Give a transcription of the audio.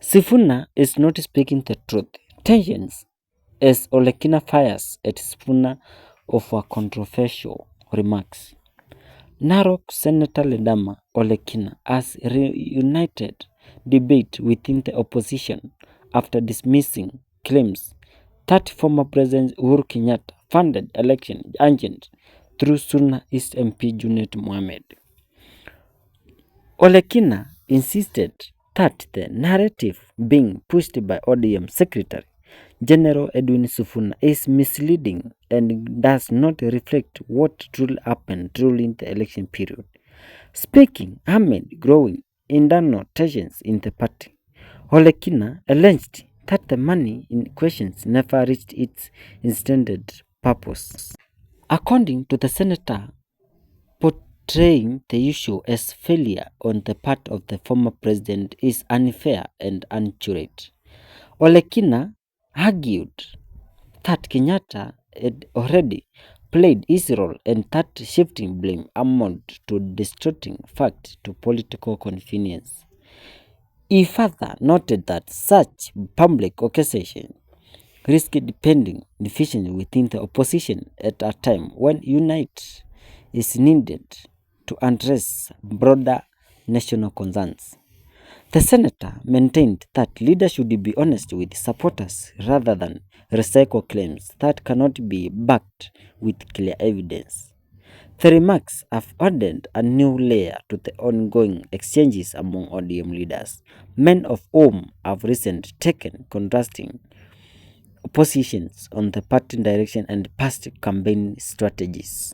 Sifuna is not speaking the truth. Tensions as Olekina fires at Sifuna over controversial remarks. Narok Senator Ledama Olekina has reunited debate within the opposition after dismissing claims that former President Uhuru Kenyatta funded election agents through Suna East MP Junet Mohammed. Olekina insisted that the narrative being pushed by ODM Secretary General Edwin Sifuna is misleading and does not reflect what truly happened during the election period. Speaking amid growing internal tensions in the party, Olekina alleged that the money in question never reached its intended purpose. According to the senator, portraying the issue as failure on the part of the former president is unfair and accurate. Olekina argued that Kenyatta had already played his role and that shifting blame amounted to distorting facts to political convenience. He further noted that such public accusation risked depending division within the opposition at a time when unite is needed to address broader national concerns. The senator maintained that leaders should be honest with supporters rather than recycle claims that cannot be backed with clear evidence. The remarks have added a new layer to the ongoing exchanges among ODM leaders, many of whom have recently taken contrasting positions on the party direction and past campaign strategies.